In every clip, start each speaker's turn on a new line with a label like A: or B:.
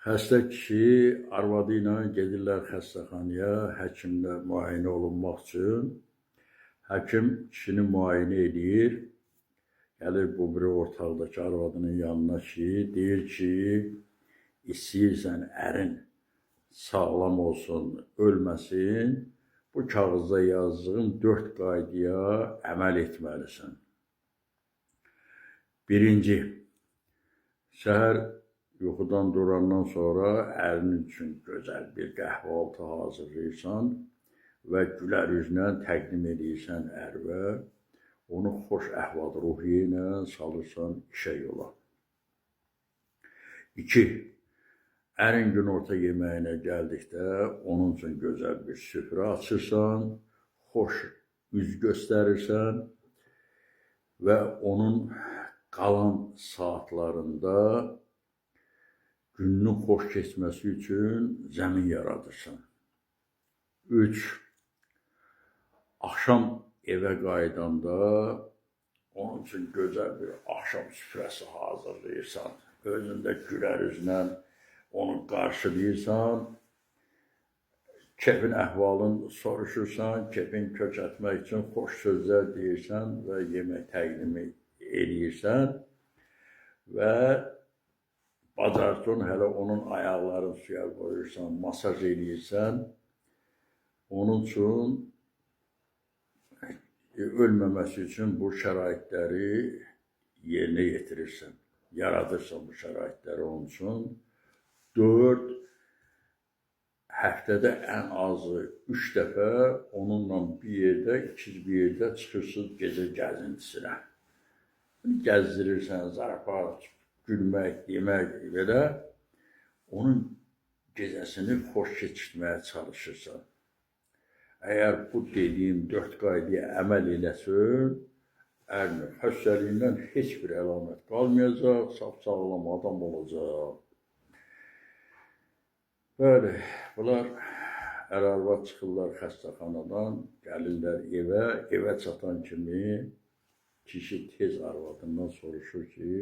A: Xəstə kişi arvadı ilə gedirlər xəstəxanaya həkimlə müayinə olunmaq üçün. Həkim kişini müayinə eləyir. Gəlir bu biri ortaqdakı arvadının yanına ki, deyir ki, istəyirsən ərin sağlam olsun, ölməsin, bu kağızda yazdığım 4 qaydaya əməl etməlisən. Birinci, səhər yuxudan durandan sonra ərinin üçün gözəl bir qəhvaltı hazırlayırsan və gülər üzlə təqdim edirsən ərvə, onu xoş əhval-ruhiyyə ilə salırsan işə yola. 2. Ərin günorta yeməyinə gəldikdə onun üçün gözəl bir süfrə açırsan, xoş üz göstərirsən və onun qalan saatlarında gününün xoş keçməsi üçün zəmin yaradırsan. 3. Axşam evə qayıdanda onun üçün gözəl bir axşam süfrəsi hazırlayırsan. Özündə gülər üzlə onu qarşılayırsan, kefin əhvalını soruşursan, kefin köçərtmək üçün xoş sözlər deyirsən və yemək təqdimi eləyirsən və bacarsan hələ onun ayaqlarını suya qoyursan, masaj eləyirsən. Onun üçün ölməməsi üçün bu şəraitləri yerinə yetirirsən, yaradırsan bu şəraitləri onun üçün. 4. Həftədə ən azı 3 dəfə onunla bir yerdə, ikiz bir yerdə çıxırsınız gecə gəzintisinə. Gəzdirirsən, zarafat, gülmək, demək, belə onun gecəsini xoş keçirtməyə çalışırsan. Əgər bu dediyim 4 qaydaya əməl eləsin, ərinin xəstəliyindən heç bir əlamət qalmayacaq, sap-sağlam adam olacaq. Bəli, bunlar ər-arvad çıxırlar xəstəxanadan, gəlirlər evə, evə çatan kimi kişi tez arvadından soruşur ki,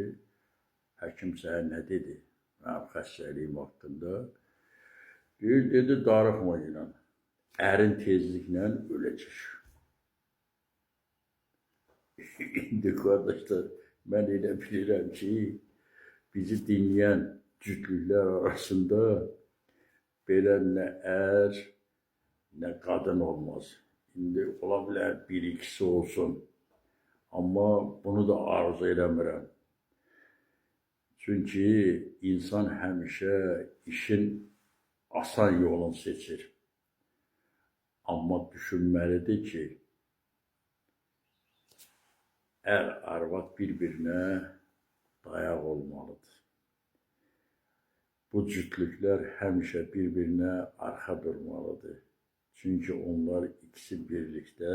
A: həkim sənə nə dedi mənim xəstəliyim haqqında? Deyir, dedi, darıxma ilə, ərin tezliklə öləcək. İndi qardaşlar, mən elə bilirəm ki, bizi dinləyən cütlüklər arasında belə nə ər, nə qadın olmaz. İndi ola bilər bir ikisi olsun. Amma bunu da arzu eləmirəm. Çünki insan həmişə işin asan yolunu seçir. Amma düşünməlidir ki, ər, arvad bir-birinə dayaq olmalıdır. Bu cütlüklər həmişə bir-birinə arxa durmalıdır. Çünki onlar ikisi birlikdə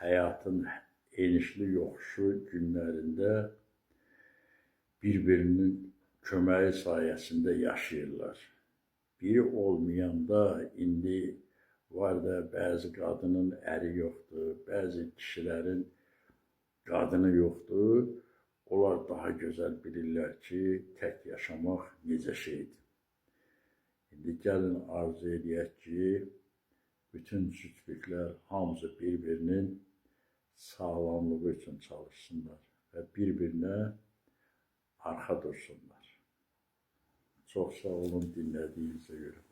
A: həyatın enişli yoxuşu günlərində bir-birinin köməyi sayəsində yaşayırlar. Biri olmayanda indi var da bəzi qadının əri yoxdur, bəzi kişilərin qadını yoxdur. Onlar daha gözəl bilirlər ki, tək yaşamaq necə şeydir. İndi gəlin arzu eləyək ki, bütün cütlüklər hamısı bir-birinin sağlamlığı üçün çalışsınlar və bir-birinə arxa dursunlar. Çox sağ olun dinlədiyinizə görə.